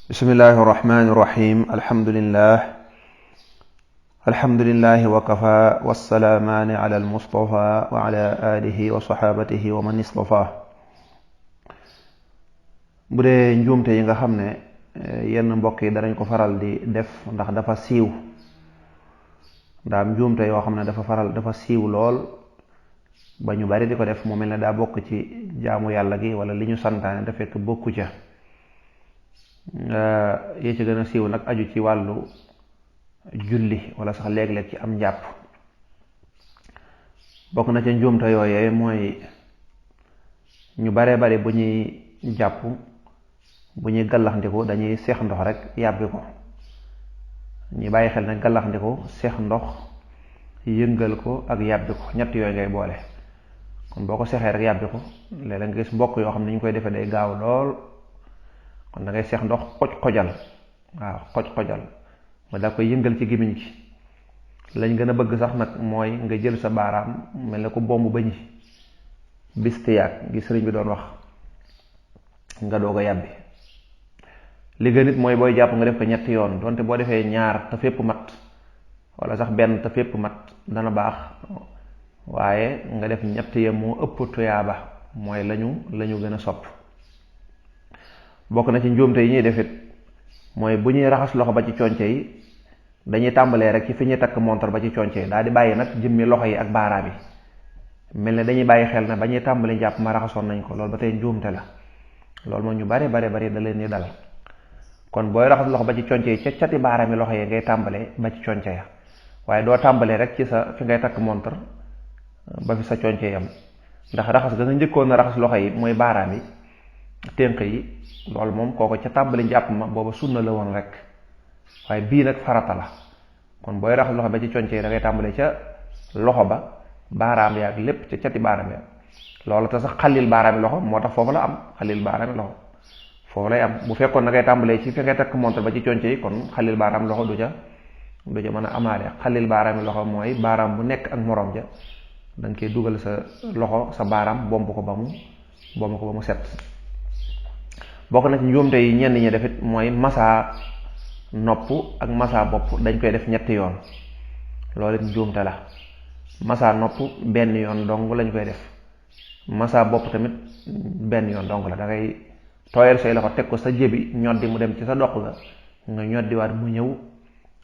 bismillahi irrahmani irrahim alhamdulillahi wa kafa wassalaamaani ala almustafa wa ala alihi wa sahabatihi wa man istafa. bu dee njuumte yi nga xam ne yenn mbokk yi danañ ko faral di def ndax dafa siiw ndaam njuumte yoo xam ne dafa siiw lool ba ñu bari di ko def mu mel ne daa bokk ci jaamu yàlla gi wala li ñu santaane da fekk bokku ca. yi ci gën a siiw nag aju ci wàllu julli wala sax léeg-léeg ci am njàpp. bokk na ca njuumte yooyee mooy ñu baree bari bu ñuy jàpp bu ñuy gallaxndiku dañuy seex ndox rek yàbbi ko. ñu bàyyi xel ne gallaxndiku seex ndox yëngal ko ak yàbbi ko ñett yooyu ngay boole. kon boo ko seexee rek yàbbi ko léeg-léeg nga gis mbokk yoo xam ne ñu koy defee day gaaw lool. kon da ngay seex ndox xoj-xojal xoj-xojal ma daa koy yëngal ci gémmiñ gi. lañ gën a bëgg sax nag mooy nga jël sa baaraam mel ne ko bomb bañi bistiyaat gi sëriñ bi doon wax nga doog a yàbbi. li gën it mooy booy jàpp nga def ko ñetti yoon donte boo defee ñaar te fépp mat wala sax benn te fépp mat dana baax, waaye nga def ñett ya moo ëpp tuyaaba mooy lañu gën a sopp. bokk na ci njuumte yi ñuy defit mooy bu ñuy raxas loxo ba ci conce yi dañuy tàmbalee rek ci fi ñuy takk montar ba ci conce yi daal di bàyyi nag jëmmi loxo yi ak baaraam yi mel ne dañuy bàyyi xel ne ba ñuy tàmbali njàpp ma raxasoon nañ ko. loolu ba tey njuumte la. loolu moom ñu bari da leen di dal. kon booy raxas loxo ba ci conce yi ca cati baaraam yi loxo yi ngay tàmbalee ba ci conce ya, waaye doo tàmbalee rek ci sa fi ngay takk montar ba fi sa conce yam. ndax raxas ga nga njëkkoon na raxas loxo yi mooy baaraam yi ténk yi, loolu moom kooko ca tàmbali njàpp ma booba sunna la woon rek, waaye bii nag farata la. kon booy raxas loxo ba ci conce yi da ngay tàmbali ca loxo ba baaraam ya ak lépp ca cati baaraam ya. loolu te sax xalil baaraami loxo moo tax foofu la am, xalil baaraami loxo foofu lay am. bu fekkoon na ngay tàmbalee ci fi ngay takk montar ba ci conce yi kon xalil baaraam loxo du ca mën a amaale. xalil baaraami loxo mooy baaraam bu nekk ak morom ja da nga koy dugal sa loxo sa baaraam bomb ko ba mu set. bokk na ci njuumte yi ñenn ñi defit mooy massa nopp ak massa bopp dañ koy def ñetti yoon. loolu it njuumte la. massa nopp benn yoon dong lañ koy def. massa bopp tamit benn yoon dong la. da ngay tooyal say loxo teg ko sa jébi ñoddi mu dem ci sa doq ga nga ñoddiwaat mu ñëw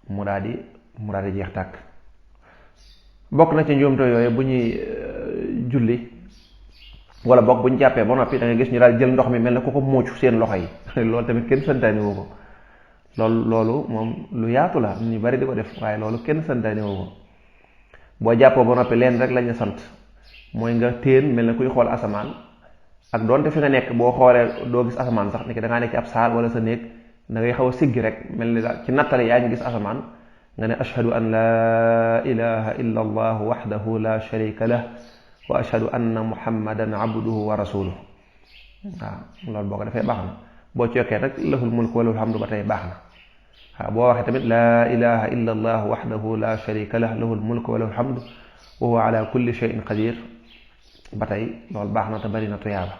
mu daal di jeex tàkk. bokk na ci njuumte yooyu bu ñuy julli wala bokk bu ñu jàppee ba noppi da ngay gis ñu daal jël ndox mi mel ne ku ko muucu seen loxo yi loolu tamit kenn santaane woo ko. loolu moom lu yaatu la ñu bari di ko def, waaye loolu kenn santaane woo ko. boo jàppoo ba noppi leen rek lañu sant mooy nga téen mel ne kuy xool asamaan, ak doonte fi nga nekk boo xoolee doo gis asamaan sax ni ki da ngaa nekk ci ab saal wala sa néeg da ngay xaw a siggi rek mel ni daal ci nattale yaa ngi gis asamaan nga ne ashhadu an laa ilaha illa allah wahdahu la sharika lah wa ashhadu anna muhammadan abduhu wa rasuluhu. waaw loolu boo ko defee baax na. boo cookee nag lahul mulku wa lahul hamdu ba tey baax na. waaw boo waxee tamit laa ilaha illa allah wahdahu la sharika lah lahul mulku wa lahul hamdu wa huwa ala kulli shay'in qadir ba tey loolu baax na te bari na tuyaaba.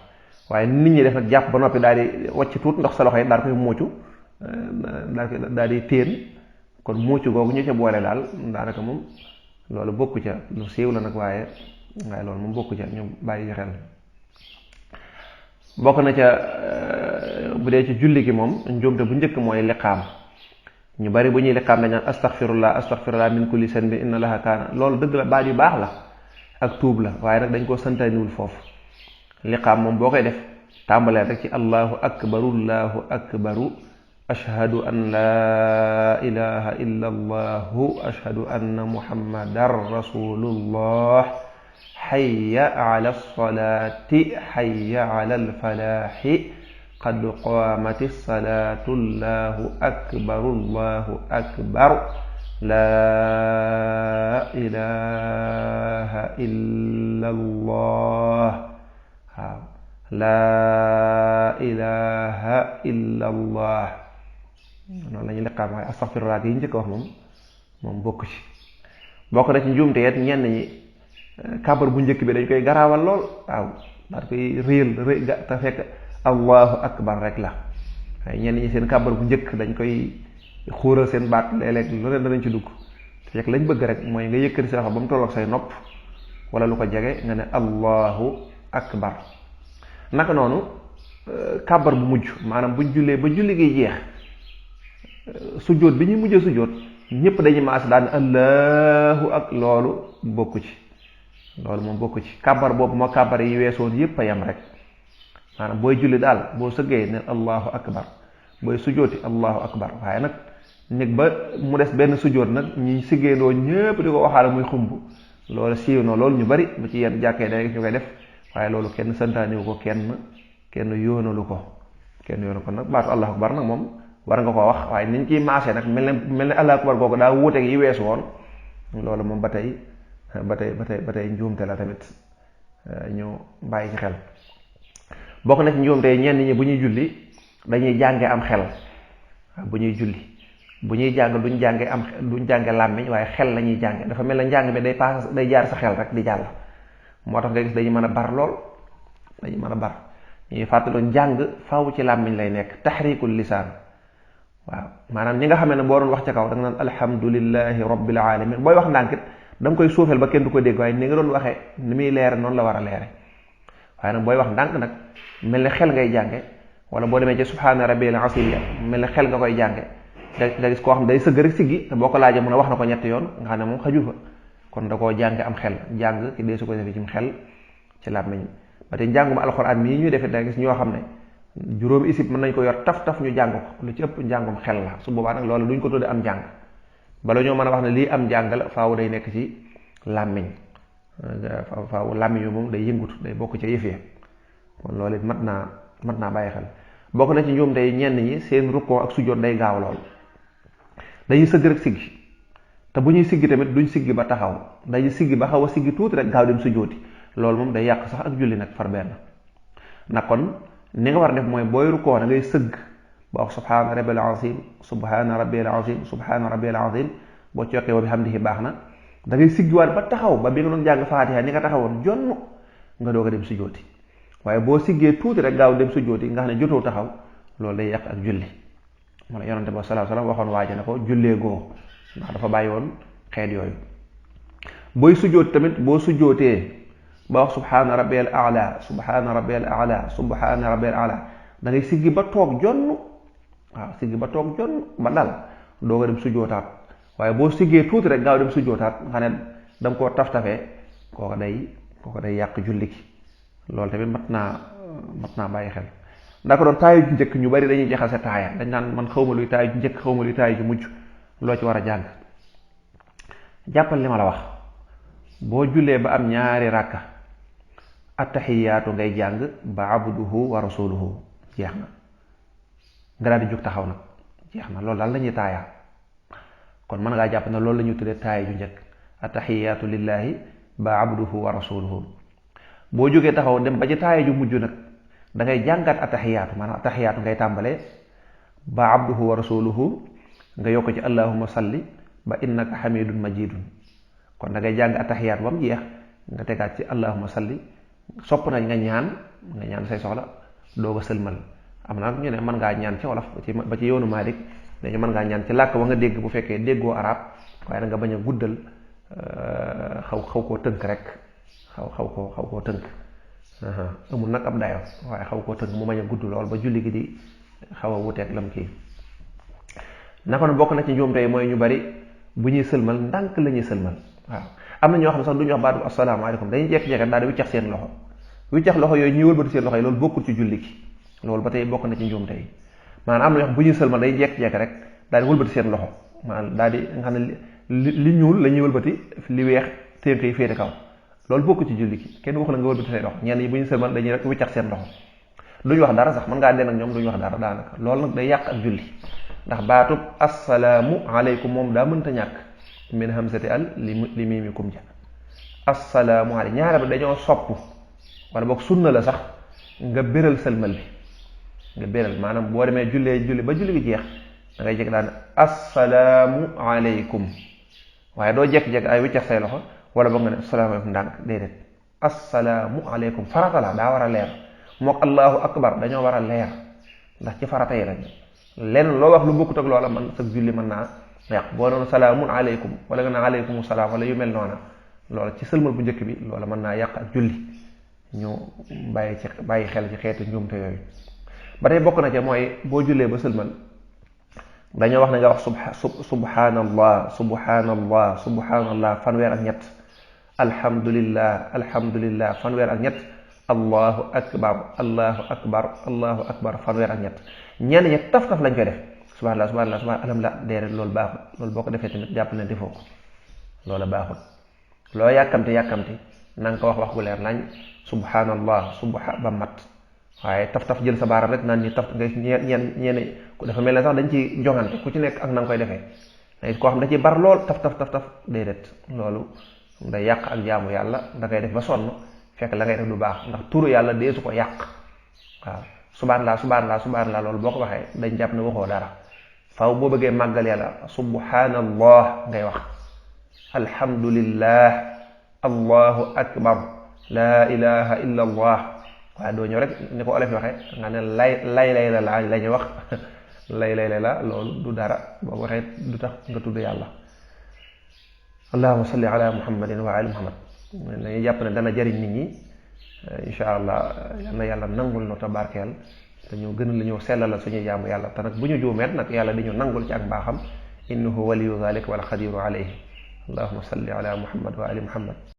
waaye nit ñi def nag jàpp ba noppi daal di wàcc tuut ndox sa loxo yi daal koy muucu daal di téen, kon muucu googu ñu ca boole daal daanaka moom loolu bokku ca. lu siiw la nag waaye loolu moom bokku ca, ñu bàyyi xel. bokk na ca bu dee ci julli gi moom njuumte bu njëkk mooy liqaam. ñu bari bu ñuy liqaam dañ naan astaghfirullah min kulli sanbi inna laha kaana. loolu dëgg la, baat yu baax la ak tuub la, waaye nag dañ koo santaaniwul foofu. liqaam moom boo koy def tàmbalee rek ci allahu akbaru ashhadu an laa ilaha illa allahu ashhadu anna muhammadan rasulullah hayya ala salaati hayya ala alfalaahi qad qaamati salaatu allahu akbar laa ilaha illa allah. waaw laa ilaha illa allah noonu la ñuy liqaam. waaye astaghfirullah yi njëkk wax moom bokk ci. bokk na ci njuumte yet ñenn ñi kàbbar bu njëkk bi dañ koy garaawal lool. waaw daal koy réel te fekk allahu akbar rek la. waaye ñenn ñi seen kàbbar bu njëkk dañ koy xuural seen baat léeg-léeg lu ne danañ ci dugg te fekk lañ bëgg rek mooy nga yëkkati sa loxo ba mu tolloog say nopp wala lu ko jege nga ne allahu akbar. naka noonu kàbbar bu mujj maanaam buñ jullee ba julli gi jeex sujjóot bi ñuy mujjee sujjóot ñëpp dañuy maas daan allahu ak loolu bokku ci, loolu moom bokku ci. kàbbar boobu moo kàbbar yi weesoon yëpp a yem rek, maanaam booy julli daal boo sëggee ne allahu akbar, booy sujjóoti allahu akbar. waaye nag nekk ba mu des benn sujjóot nag ñi siggeendoo ñëpp di ko waxaale muy xumb, loolu siiw na loolu ñu bari ba ci yenn jàkkee da ñu koy def, waaye loolu kenn santaaniwu ko, kenn yóonalu ko, nag baatu allahu akbar nag moom war nga koo wax, waaye niñ ciy maasee nag mel ne allahu akbar googu daa wuuteeg yi weesu woon, loolu moom ba tey njuumte la tamit, ñu bàyyi ci xel. bokk na ci njuumte ñenn ñi bu ñuy julli dañuy jànge am xel. bu ñuy julli bu ñuy jàng duñ jànge làmmiñ waaye xel la ñuy jànge. dafa mel ne njàng mi day jaar sa xel rek di jàll, moo tax nga gis dañuy mën a bar lool, ñuy fàttaloon njàng faaw ci làmmiñ lay nekk, taxrikul lisaan. waaw maanaam ñi nga xam ne boo doon wax ca kaw da nga naan alhamdulillahi rabbil alamin, booy wax ndànkit da nga koy suufeel ba kenn du ko dégg, waaye ni nga doon waxee ni muy leere noonu la war a leere. waaye nag booy wax ndànk nag mel ne xel ngay jànge, wala boo demee ci subhaana rabbiyal asiim mel ne xel nga koy jànge, nga gis koo xam day sëgg rek siggi te boo ko laajee mun a wax na ko ñetti yoon nga xam ne moom xaju fa, kon da koo jànge am xel. jàng ci dee su ko defee ci xel ci làmmiñ. ba tey njàngum alxuraan mii ñuy defee da gis ñoo xam ne juróomi isib mën nañ ko yor taf ñu jàng ko, lu ci ëpp njàngum xel la. su boobaa nag loolu duñ ko tudde am njàng, bala ñoo mën a wax ne lii am njàng la faaw day nekk ci làmmiñ. faaw làmmiñ yu moom day yëngutu, day bokk ca yëf ya, kon loolu it mat naa bàyyi xel. bokk na ci njuum tey ñenn ñi seen rukkoo ak sujjóot day gaaw lool, dañuy sëgg rek siggi, te bu ñuy siggi tamit duñ siggi ba taxaw, dañuy siggi ba xaw a siggi tuuti rek gaaw dem sujjóoti. loolu moom day yàq sax ak julli nag far benn. nag kon ni nga war a def mooy booy rukkoo da ngay sëgg ba wax subhaana rabbil azim, subhaana rabbil azim, subhaana rabbil azim. boo ci yokkee wa bihamdihi baax na. da ngay siggiwaat ba taxaw ba bi nga doon jàng faatiha ni nga taxawoon jonn nga doog a dem sujjóoti. waaye boo siggee tuuti rek gaaw dem sujjóoti nga xam ne jotoo taxaw, loolu day yàq ak julli. moo la yonante ba sallallahu alayhi wasallam waxoon waaja ne ko jullee goo, ndax dafa bàyyi woon xeet yooyu. booy sujjóot tamit boo sujjóotee ba wax subhaana rabbiyal a'la, subhaana rabbiyal a'la, subhaana rabbiyal a'la, da ngay siggi ba toog jonn. waaw siggi ba toog jonn ba dal doog a dem sujjóotaat. waaye boo siggee tuuti rek gaaw dem sujjóotaat nga xam ne da nga koo taf-tafee, kooka day yàq julli gi. loolu tamit mat naa bàyyi xel. ndax ko doon taayu ju njëkk ñu bari dañuy jaxase taaya, dañ naan man xawma luy taayu ju njëkk xawma luy taayu ju mujj, loo ci war a jàng. jàppal li ma la wax, boo jullee ba am ñaari ràkka attaxiyaatu ngay jàng ba abduhu wa rasuluhu, jeex na nga daal di jóg taxaw nag, jeex na. loolu daal lañuy taaya. kon mën ngaa jàpp ne loolu la ñuy tuddee taaya ju njëkk, attaxiyaatu lillahi ba abduhu wa rasuluhu. boo jógee taxaw dem ba ci taaya ju mujj nag da ngay jàngat attaxiyaatu, maanaam attaxiyaatu ngay tàmbalee ba abduhu wa rasuluhu nga yokk ci allahumma salli ba innaka hamidun majidun. kon da ngay jàng attaxiyaatu ba mu jeex nga tegaat ci allahumma salli. sopp nañ nga ñaan say soxla doog a sëlmal. am na ñu ne mën ngaa ñaan ci wolof ba ci yoonu Maalik dañu mën ngaa ñaan ci làkk wa nga dégg bu fekkee déggoo arab, waaye da nga bañ a guddal, xaw koo tënk rek, xaw koo tënk. amul nag ab dayo, waaye xaw koo tënk mu bañ a gudd lool ba julli gi di xaw a wuteeg lam kii. naka noonu bokk na ci njuumte yi mooy ñu bari bu ñuy sëlmal ndànk la ñuy sëlmal. waaw am na ñoo xam ne sax du ñu wax baatu asalaamaaleykum, dañuy jekki-jekki daal di wiccax seen loxo. wiccax loxo yooyu ñuy wëlbati seen loxo yi loolu bokkul ci julli gi, loolu ba tey bokk na ci njuumte yi. maanaam am na ñoo xam bu ñuy sëlmal day jekki-jekki rek daal di wëlbati seen loxo, maanaam daal di nga xam ne li ñuul la ñuy wëlbati, li weex ténk yi féete kaw. loolu bokku ci julli gi, kenn wax la nga wëlbati say loxo. ñenn yi bu ñu sëlmal dañuy rek wiccax seen loxo, duñu wax dara sax, mën ngaa den ak ñoom duñu wax dara daanaka. loolu nag day yàq ak julli, ndax baatub assalaamu aleykum moom daa mënta ñàkk min hamzati al li miimikum ja. assalaamu aleykum ñaare ba dañoo sopp wala boog sunna la sax nga béral sëlmal bi, nga béral. maanaam boo demee julli ba julli gi jeex da ngay jekk daan assalaamu aleykum, waaye doo jekk-jekk ay wiccax say loxo wala boog nga ne asalaamaaleykum ndànk, déedéet. assalaamu aleykum farata la, daa war a leer. mook allahu akbar dañoo war a leer, ndax ci farata yi lañ. lenn loo wax lu bokkut ak loola man sa julli mën naa yàq. boo noonu salaamun aleykum wala nga ne aleykum salaam wala yu mel noona loola ci sëlmal bu njëkk bi loola mën naa yàq ak julli. ñu bàyyi xel ci xeetu njuumte yooyu. ba tey bokk na ca mooy boo jullee ba sëlmal dañoo wax ne nga wax subhanallah subhanallah subhanallah fanweer ak ñett, alhamdulillah alhamdulillah fanweer ak ñett, allahu akbar allahu akbar allahu akbar fanweer ak ñett. ñenn ñi taf lañ koy def subhanallah subhanallah subhanallah alhamdulillah déedéet loolu baaxul. loolu boo ko defee tamit jàpp ne defoo ko, loola baaxul. loo yàkkamti na nga ko wax gu leer nañ subhanallah ba mat. waaye taf jël sa baaram rek naan ñi taf nga ñeen ku dafa mel ne sax dañ ci jongante ku ci nekk ak na nga koy defee. day koo xam da ciy bar lool taf déedéet loolu day yàq ak jaamu yàlla. da ngay def ba sonn fekk la ngay def lu baax, ndax turu yàlla dee su ko yàq. waaw subhanallah loolu boo ko waxee dañ jàpp ne waxoo dara. faaw boo bëggee màggal yàlla subhanallah ngay wax, alhamdulillah allahu akbar la ilaha illa allah. waaye doo ñëw rek ni ko olof yi waxee nga ne lay la ñuy wax lay la loolu du dara. boo ko waxee du tax nga tudd yàlla. allahumma salli ala muhammadin wa ali muhammad. dañuy jàpp ne dana jariñ nit ñi insha allah. yal na yàlla nangul no tabarkeel te ñu gën la ñëw sellal suñuy jaamu yàlla te nag bu ñu juumeet nag yàlla di ñu nangul ci ak mbaaxam. innahu waliyu zalika wal qadiru alayhi. allahumma salli ala muhammad wa ali muhammad.